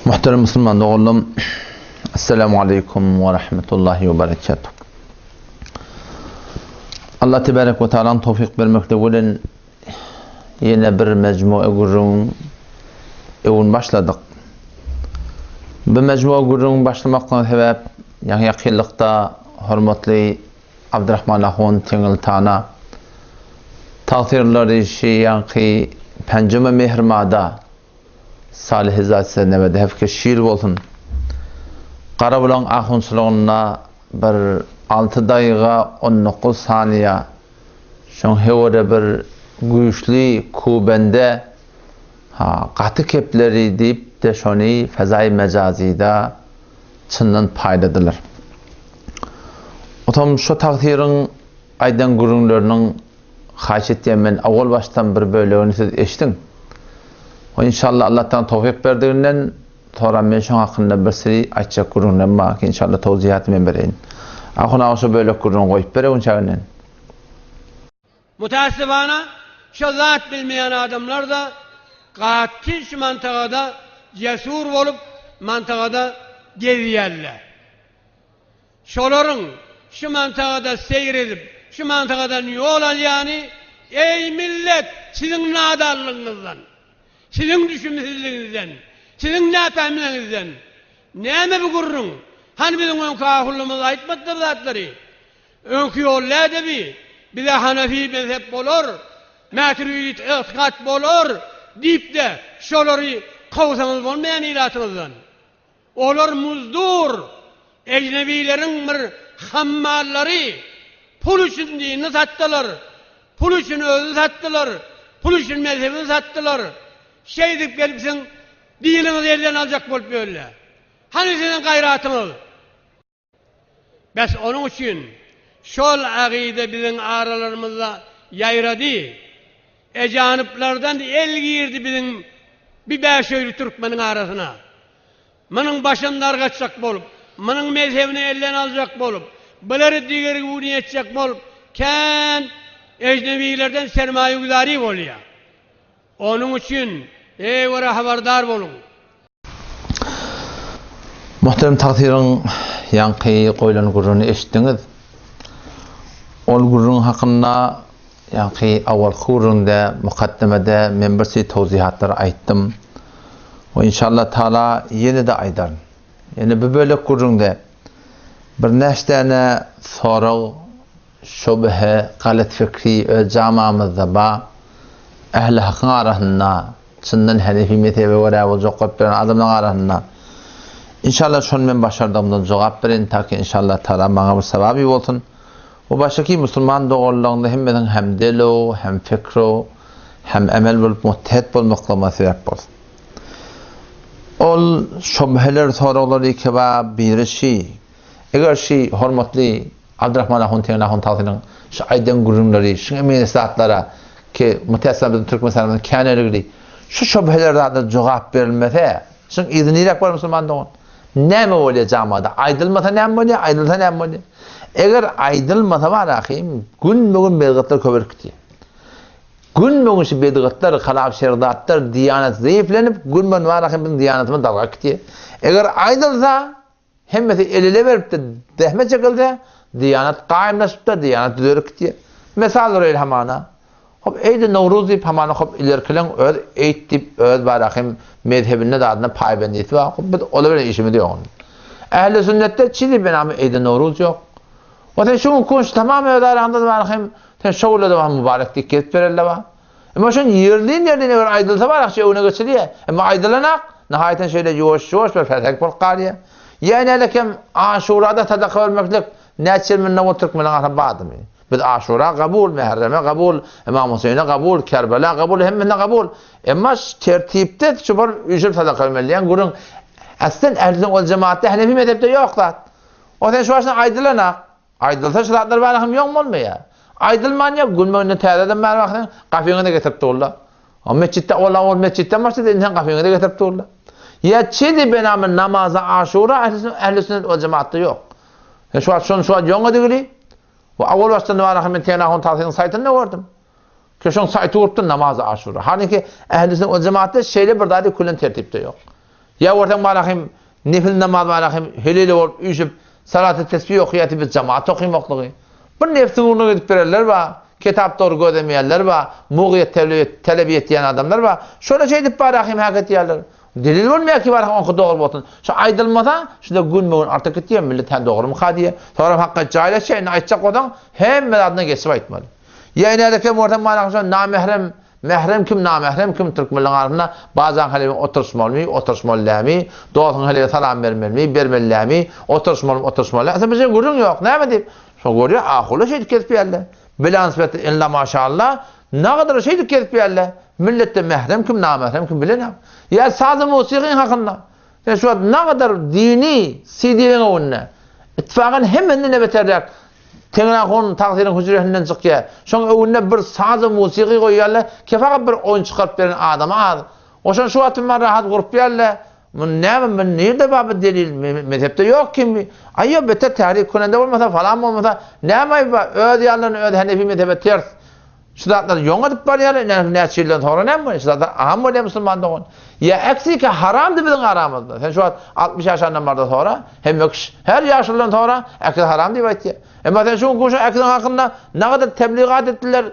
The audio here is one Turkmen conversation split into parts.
Muhterem musulman doganlarym, Esselamu aleýkum we rahmetullahi we berekatuh. Allah tebarek we taalaň towfik bermekde bilen ýene bir mejmue gürrüň öwün başladyk. Bu mejmue gürrüň başlamakdan sebäp ýaňy ýakynlykda hormatly Abdyrahman ahun Teňňeltana tagtyrlary şi ýaňky penjeme mehrmada Salyhy zat size nebede hefke şir bolsun. Garabulagyň ahunçylygynda bir alty daýyga 19 saniýa şoň hewere bir güýçli kubende ha gaty kepleri diýip-de şony fezaýy mejazyda çyndan paýladylar. Otam şo tagsyryň aýdan gürrüňleriniň haýyş etýän men owal başdan bir bölegini siz eşdiň. We inşallah Allahdan towfyk berdiginden soram men şoň hakynda bir siri aýtjak gürrüňlerim bar ki inşallah towzihaty men bereýin. Ahun aga şo bölek gürrüňi goýup ber öňçäginden. Mutasyfana şo zat bilmeýän adamlar-da gaty şu mantagada cesur bolup mantagada gezýärler. Şolaryň şu mantagada seýr edip, şu mantagadan ýol alýany eý millet siziň nadanlygyňyzdan, siziň düşümsizligiňizden, siziň näpähimligiňizden. Näme bu gürrüň? Hany biziň öňki ahullymyz aýtmadylar bu zatlary? Öňki ýol näde bi? Bize Hanefi mezhep bolar, Mätüridi ygtykat bolar diýip-de şolary kowsaňyz bolmaýan ilatyňyzdan. Olar muzdur, ejnebileriň bir hammallary, pul üçin dinini satdylar, pul üçin özüni satdylar, pul üçin mezhebini satdylar. Şeýdip gelip siziň diniňizi elden aljak bolup ýörler. Hany siziň gaýratyňyz? Bes onuň üçin şol agyda biziň aralarymyzda ýaýrady. Ejanyplardan el girdi biziň bi bäşöýli türkmeniň arasyna. Munuň başyny dargatjak bolup, munuň mezhebini elden aljak bolup, bulary digergüni etjek bolup kän ejnebilerden sermaýagüzary bolýar. Onuň üçin, eý görä habardar boluň! Muhterem tagsyryň ýaňky goýlan gürrüňini eşitdiňiz. Ol gürrüň hakynda ýaňky awalky gürrüňde, mukaddemede men bir çeýe towzihatlar aýtdym. We inşallah taala ýene-de aýdaryn. Ýene bu bölek gürrüňde birnäçe däne sorag Şübhe, galat fikri öz jamamyzda ba, ähli hakyň arasynda, çyndan henefi mezhebe görä boljak bolup ýören adamlaryň arasynda. Inşallah şony men başardygymdan jogap bereýin, taki inşallah Taala maňa bir sababy bolsun. We başaky musulman doganlaryňda hemmesiniň hem delu, hem fikru, hem emel bolup muttehit bolmaklygyma sebäp bolsun. Ol şübheler soraglary kebab biri şi, eger şi hormatly Abdyrahman ahun Tegin ahun tagsynyň şu aýdan gürrüňleri, şuňa meňzeş zatlara ki mütäessifan biziň Türkmenistanymyzyň käneligidi. Şu şübheler zatlara jogap berilmese, şuň yzy niräk bar musulman dogan? Näme bolýar jamada? Aýdylmasa näme bolýar, aýdylsa näme bolýar? Eger aýdylmasa bar ahym, günbe-gün bedgatlar köpelip gidýär. Günbe-gün şu bedgatlar, halap şerdatlar, diýanat zeýiflenip, günbe-gün bar ahym biziň diýanatymyz dargap gidýär. Eger aýdylsa, Hemmesi el-ele beripdir, zähmet çekilse, diýanat gaýymlaşypdyr, diýanat düzelip gitýär. Mysal bereýin hamana. Hop, eýdi Nowruz diýip hamana hop ilerkileň öz eýt diýip öz bara hem mezhebinde zadyna paýbendisi bar. Hop biz olar bilen işimiz ýok onuň. Ähli sünnetde çili benamy eýdi Nowruz ýok. O sen şu gün şu tamam öz araňda bar hem sen şo günlerde bar mübarek diýip gezip berelle bar. Emma şon ýerlin-ýerlin eger aýdylsa bar akça öňüne geçilýär. Emma aýdylanak, nihaýatyn şeýle ýuwaş-ýuwaş bir pesenk bolup galýar. Ýa nälekem Aşurada sadaka bermeklik näçe ýyl mundan ol türkmeniň arasynda bardymy? Biz Aşura gabul, Mähreme gabul, Ymam Hüseýine gabul, Kerbela gabul, hemmesine gabul. Emma tertipde şu bir üýşüp sadaka bermeli diýen gürrüň aslen ähli-sünnet wal jemaatda henefi mezhepde ýok zat. O sen şu başdan aýdylanak. Aýdylsa şu zatlar bäri hem ýoň bolmaýar. Aýdylman ýa günbe-günden täzeden bäri baksaň gapyňa-da getirip durlar. O metjitde ola ol metjitden başlady indi sen gapyňa-da getirip durlar. Ýa çedi benamy namaza aşura ähli sünnet we jemaatda ýok. Sen şu wagt şony şu wagt ýoň edigili. We awal başdan bäri hem men Tenahun tagsynyň saýtynda gördüm. Ki şoň saýty gurupdyr namaza aşura. Halynki ähli sünnet we jemaatda şeýle bir zady küllen tertipde ýok. Ýa görseň barahym nefil namaz barahym helele bolup üýşüp salaty tesbih okaýaty biz jamaat okymaklygy. Bir nefsiň ugruna gidip berenler bar, kitap dogry gözlemeýänler bar, mugyýet telebi etýän adamlar bar. Şolar şeýdip barahym hak etýärler. Delil bolmaýar ki barahym oňky dogry bolsun. Şu aýdylmasa, şunda günbe-gün artyp gitýär, millet hä dogrumyka diýýär. Soňram hakga jaýlaşýar, indi aýtjak bolsaň hemme zadyna geçip aýtmaly. Ýa inädekem görseň barahym şo namährem Mährem kim, namährem kim türkmenleň arasynda bajaň heleýiň oturyşmalymy, oturyşmaly dälmi, dostuň heleýine salam bermelimi, bermeli dälmi, oturyşmalymy, oturyşmaly dälmi, aslynda bir şey gürrüň ýok. Näme diýip? Şo görýär, ahula şeýdip gezip ýärler. Bilansbet illa maşallah, nagadar şeýdip gezip ýärler. Milletde mährem kim, namährem kim bilenok. Ýa saz-y musigyň hakynda. Sen şu wagt nagadar dini CD-iň öňünde. Ittifakan hemmesinden de beterräk Teňrahun tagsyryň hüjresinden çykýar. Şoň öňünde bir saz-u musigy goýýarlar, kefagat bir oýun çykaryp beren adamy az. Oşony şu wagtym bar rahat gurup ýärler. Muny näme, muny nirde bar bu delil, mezhepde ýok kim. Aý ýok beter tärik künende bolmasa, falan bolmasa, näme aýby bar, öz ýanlaryny öz henefi mezhebe ters. Şu zatlary ýoň edip barýar, ine näçe ýyldan soňra näme bolýar? Şu zatlar aam bolýar musulman dogan. Ýa äksike haramdy biziň aramyzda. Sen şu wagt 60 ýaşandan barda soňra, hemme kişi her ýaşuludan soňra äkis haram diýip aýtýar. Emma sen şu günki şu äkisiň hakynda nagadar tebligat etdiler,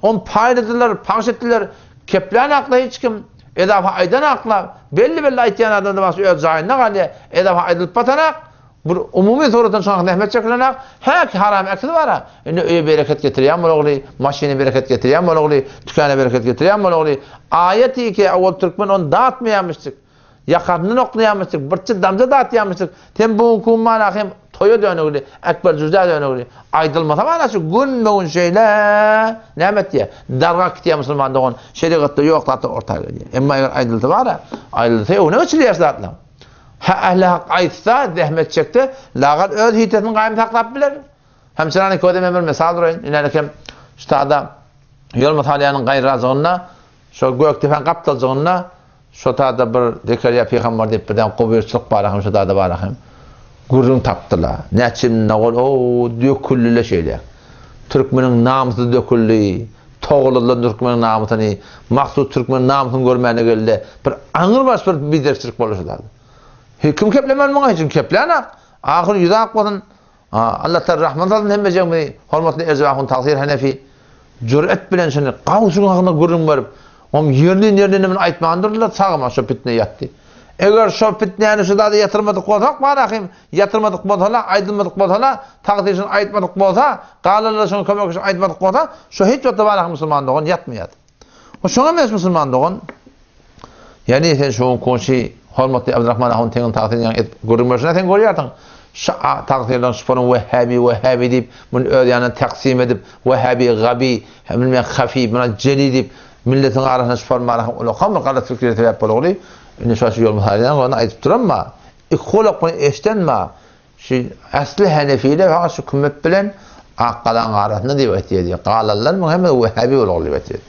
on paýladylar, pagş etdiler. Keplän akla hiç kim, edafa aýdan akla, belli-belli aýtýan adam da başy öz jaýynda galýar. Edafa aýdylyp batanak, Bir umumy suratdan çykan zähmet çekilenak, häki haram äkisi bar-a. Indi öýe bereket getirýän bolagly, maşyna bereket getirýän bolagly, tükana bereket getirýän bolagly. Aýaty ki, owal türkmen ony datmaýarmyşdyk. Ýakasyndan oklaýarmyşdyk, birçe damja datýarmyşdyk. Sen bu günki gün mana hem toýa dönügli, Ekber jüzä dönügli. Aýdylmasa mana şu günbe-gün şeýle näme etýär? Dargap gitýär musulman dogan. Şerigatda ýok zatlar orta gelýär. Emma eger aýdylsa bar-a, aýdylsa öňüne geçilýär şu zatlaryň. Hä ähli hak aýtsa, zähmet çekse, lagal öz hitesini gaýym saklap biler. Hemçinany köze men bir mysal uraýyn. Inänikem şu tada ýol mysalýanyň gaýrajygynda, şo Gökdepäň gapdaljygynda şo tada bir Zekerýa pygambar diýip birden gubyrçylyk bar hem şo tada bar hem. Gürrüň tapdylar. Näçe ýyl o döküldi-le şeýle. Türkmeniň namysy döküldi. Togaladylar türkmeniň namysyny. Maksut türkmeniň namysyny görmäne geldi. Bir aňrybaş bir biderkçilik boldy şu zat. He kim keplemeli muňa hiç kim keplänak. Ahyr ýüzi ak bolsun. Allah Taala rahmet salsyn hemmejigimizi. Hormatly Erjep ahun Tagsyr Hanefi jüret bilen şuny gawşyň hakynda gürrüň berip, oň ýerden ýerden muny aýtman durdylar, sagyma şo pitne ýatdy. Eger şo pitnäni şu zada ýatyrmadyk bolsak, barahym ýatyrmadyk bolsalar, aýdylmadyk bolsalar, tagsyr şuny aýtmadyk bolsa, galanlar şoňa kömek şuny aýtmadyk bolsa, şo hiç wagtda barahym musulman dogan ýatmaýardy. O şoňa meňzeş musulman dogan. Ýani sen şu günki hormatly Abdurrahman ahun teňin tagsyr ýaňy edip gürrüň berşine sen görýärsiň. Şu tagsyrlaryň şuparyň wehhabi wehhabi diýip, muny öz ýanyndan taksim edip, wehhabi gabi, bilmän hafi, muna jeli diýip, milletiň arasynda şuparyň barahym ulakan bir galat pikire sebäp bolugly. Indi şu ýol mysaly ony aýdyp duranma. Iki gulak muny eşdenma. Şu äsli henefiler fakat şu kümmet bilen Akgalanyň arasynda diýip aýtýar diýýär. Galanlar muň hemmesi wehhabi bolugly diýip aýtýar.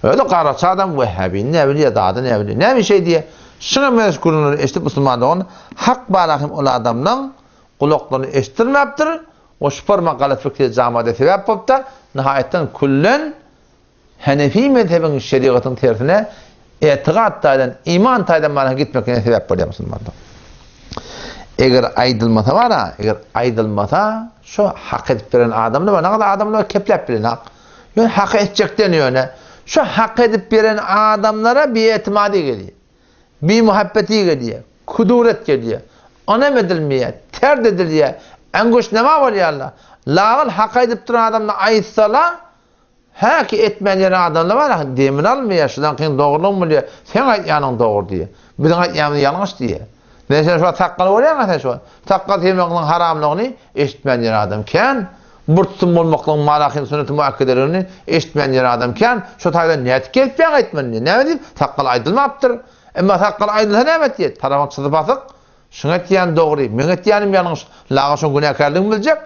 Özi garaça adam wehhabi, ne bilýär, zady ne bilýär. Näme şeý diýýär? Şuňa meňzeş gürrüňleri eşidip musulman dogan hak barahym ol adamlaň gulaklaryny eşitdirmäpdir we şu forma galat pikire jamada sebäp bolupda nihaýatdan küllen Henefi mezhebiň şerigatyň tersine etigat taýdan, iman taýdan mana gitmekine sebäp bolýar musulmanlar. Eger aýdylmasa bara, eger aýdylmasa, şu hak edip beren adamlar bar, nagada adamlar kepläp bilen hak. Ýöne hak etjekden ýöne şu hak edip beren adamlara biýetimady gelýär. Bimuhabbeti gelýär, kuduret gelýär. Onam edilmeýär, terd edilýär, äňgüşnama bolýarlar. Lagyl hak aýdyp duran adamlar aýtsala, Häki etmän ýören adamlar bar ahy demini almaýar şudan kyn dogrulygyny bilýär seň aýtýanyň dogry diýýär biziň aýtýanymyz ýalňyş diýýär men sen şu wagt sakgal bolýaňa sen şu wagt sakgal syrmaklygyň haramlygyny eşitmän ýören adam kän bir tutum bolmaklygyň malahyn sünneti muakkedeligini eşitmän ýören adam kän şo taýdan nädip gelipýäň aýtman diýýär näme diýip sakgal aýdylmapdyr emma sakgal aýdylsa näme etýär tarabyň çyzyp asyk şuň etýäni dogry meň etýänim ýalňyş laga şoň günäkärligini biljek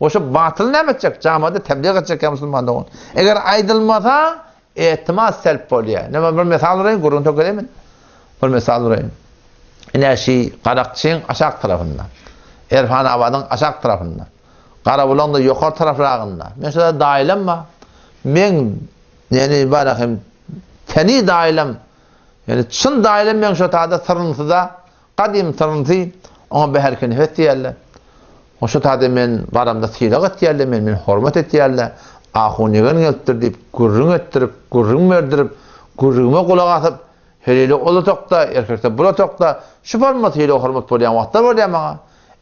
Goşup batyly näme etjek? Jamada teblig etjek ýa musulman dogan. Eger aýdylmasa, etimat selp bolýar. Näme bir mysal uraýyn, gürrüň tökedeýin. Bir mysal uraýyn. Ine şi Garakçyň aşak tarapynda. Erfanabadyň aşak tarapynda. Garabulagyň da ýokary tarapyragynda. Men şoda daýylam bar. Men ýani bar hem teni daýylam. Ýöne çyn daýylam meň şo tada syrynsyda, gadym syrynty, oňa Bäherki nefes diýerler. O şo tada men baramda sylag etýärler, men meni hormat etýärler. Ahun ýegen gelipdir diýip, gürrüň etdirip, gürrüň berdirip, gürrüňime gulak asyp, heleýle ol otagda, erkekler bul otagda, şu forma sylag-hormat bolýan wagtlar bolýar maňa.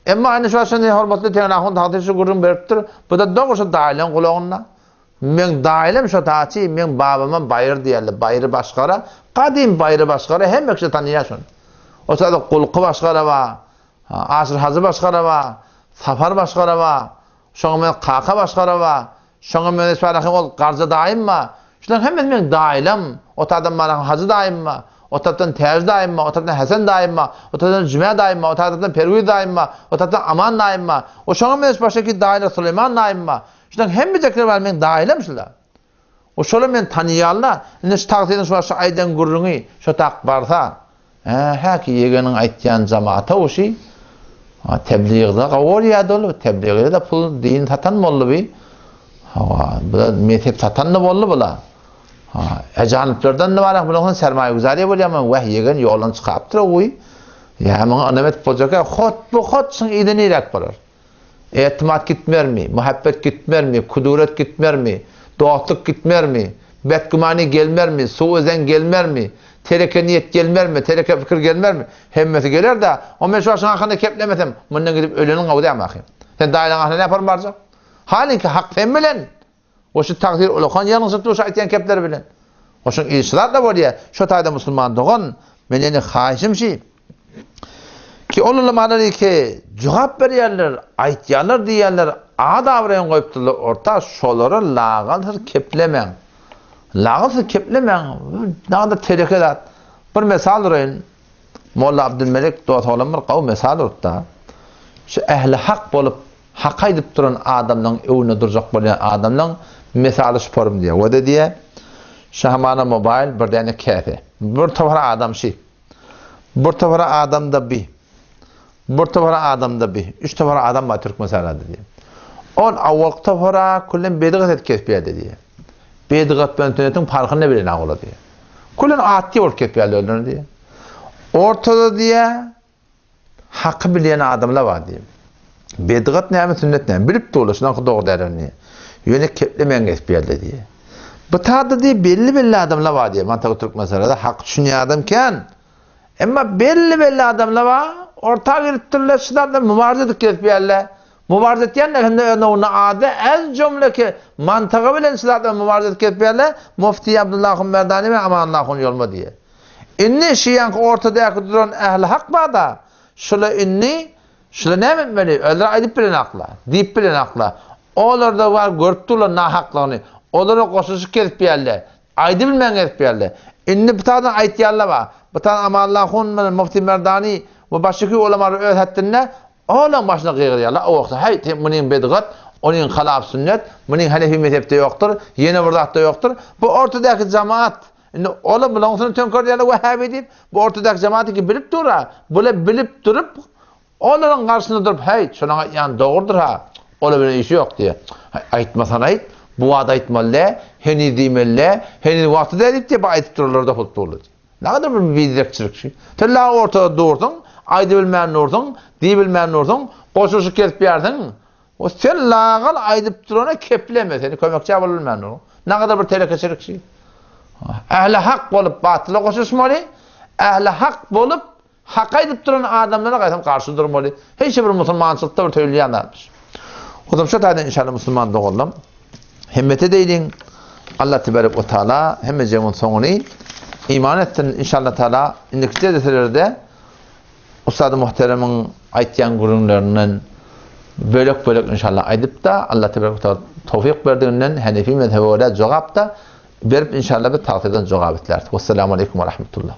Emma indi şu wagt şonda hormatly Teňňe ahun tagty şu gürrüň beripdir, bu-da dogry şu daýylaň gulagynda. Meň daýylam şo taçy, meň babamam Baýry diýerler. Baýry başgara, gadym Baýry başgara, hemme kişi tanaýar şony. O taýda Gulky başgara bar, Aşyr hajy başgara bar, Sapar başgara bar, şoňa men Kaka başgara bar, şoňa men Esbarahyň ol Garja daýym bar. Şularyň hemmesi meň daýylam. O taýdan Marahyň Hajy daýym bar, o tarapdan Täji daýym bar, o tarapdan Hesen daýym bar, o tarapdan Jüme daýym bar, o tarapdan Perwiz daýym bar, o tarapdan Aman daýym bar. O şoňa meňzeş başga daýylar Süleýman daýym bar. Şulaň hemmejekleri bar meň daýylam şular. O şolar meni tanyýarlar. Indi şu tagsyryň şu başda aýdan gürrüňi şo tak barsa, hä, häki ýegeniň aýtýan jamata uşy tebliğde gawy bolýardy ol, tebliğde-de pul din satan boldy bi. Hawa, bu-da mezhep satan-da boldy bula. Ha, ejaniplerden-de bar, bulaň sermaýaguzariýa bolýarmy? Wah, ýegen ýoldan çykarypdyr o Ýa muňa ynam edip boljak, hot bu hot şuň yzy niräk bolar? Etimat gitmermi, muhabbet gitmermi, kuduret gitmermi, dostluk gitmermi, betgümany gelmermi, suw-özen gelmermi, teleke niýet gelmermi, teleke pikir gelmermi? Hemmesi geler-dä. O men şu başyň hakynda keplemesem, mundan gidip öleniň gowy dämi ahym? Sen daýylaň ahyna näparyň barjak? Halyňky hak sen bilen! O şu tagsyr ulakan ýalňyşyp dur şu aýtýan kepleri bilen. Oşuň işi zat-da bolýar. Şo taýda musulman dogan, men ýene haýyşym şi, ki ol ulamalar ki jogap berýärler, aýtýarlar diýýärler, ad-abraýyny goýupdyrlar orta, şolara lagalsyz keplemäň. Lagalsyz keplemäň, nagda teleke zat. Bir mysal uraýyn, Molla Abdülmelik dos oglan bir gowy mysal urupda. Şu ähli hak bolup Hak aýdyp duran adamlaň öwünde durjak bolýan adamlaň mesaly şu forum diýýär. Wede diýýär. Şu hamana mobaýl bir däne käse. Bir topar adam şi. Bir topar adam da bi. Bir topar adam da bi. Üç topar adam bar Türkmenistanda diýýär. Ol awalky topara küllen bedigat edip kesip ýerde diýýär. Bedigat bilen sünnetiň parhyny ne bilen ola diýýär. Küllen atdy bolup kesip ýerde öldürin diýýär. Ortada diýýär Haky bilýän adamlar bar diýip. Bedgat näme, sünnet näme? Bilip durlar, şunaňky dogry däl ony. Ýöne keplemäň gezip ýerde diýip. Bu taýda diýip belli-belli adamlar bar diýip. Mantagy Türkmenistanda haky düşünýän adam kän. Emma belli-belli adamlar bar, orta girip durlar, şu zatlar mübarize edip gezip ýärler. Mübarize etýänler hem-de öz nowunda ady ez jümleki mantygy bilen şu zatlar mübarize edip gezip ýärler. Mufti Abdullah Ahun Merdani we Amanullah Ahun Ýolma diýip. Indi şu ýaňky ortadaky duran ähli hak bar-da, şula indi, şula näme etmeli? Özleri aýdyp bilenaklar, diýip bilenaklar. Olarda bar görüp durlar nahaklygyny. Olara goşulyşyp gezip ýärler. Aýdybilmän gezip ýärler. Indi bu taýdan aýtýanlar bar. Bu taýdan Amanullah Hun bilen Mufti Merdani we başga ulamalar öz hetdinde Olaň başyna gygyrýarlar, o wagtda, Häý, sen munyň bedgat, onuň halap sünnet, munyň hanefi mezhepde ýokdur, ýene bir zatda ýokdur. Bu ortadaky jemaat, indi olam bulaň üstüne töňkerýärler wahhabi diýip, bu ortadaky jemaat iki bilip dur-a, bula bilip durup, olaryň garşysynda durup, Häý, şolaň aýtýany dogrudyr-ha, olar bilen işi ýok diýýär. Häý, aýtmasana aýt, bu wagt aýtmaly däl, heniz diýmeli däl, heniz wagty däl diýip diýip, aýdyp durarlar-da hut durlar. Nägadar bir biderekçilik şu. Sen la ortada dursuň, aýdybilmän dursuň, diýibilmän dursuň, goşulyşyp gezip ýärsiň. O sen lagal aýdyp durana kepleme, seni kömekçä bolup bilmän dursuň. Nägadar bir telekeçilik şu. Ähli hak bolup batyla goşulyşmaly, ähli hak bolup Hak aýdyp duran adamlara gaýtam garşy durmaly. Heýçe bir musulmançylykda bir söýülýän zatmyş. Hudum şu taýdan inşallah musulman doganlarym hemmete deýliň. Allah tebarek we taala hemmejegiň soňuny iman etsin inşallah taala indiki jedeselerde Ustady muhteremiň aýtýan gürrüňlerinden bölek-bölek inşallah aýdyp-da Allah tebarek we taala towfyk berdiginden Hanefi mezhebe görä jogap-da berip inşallah biz tagsydan jogap isläris. Wessalamu aleýkum we rahmetullah.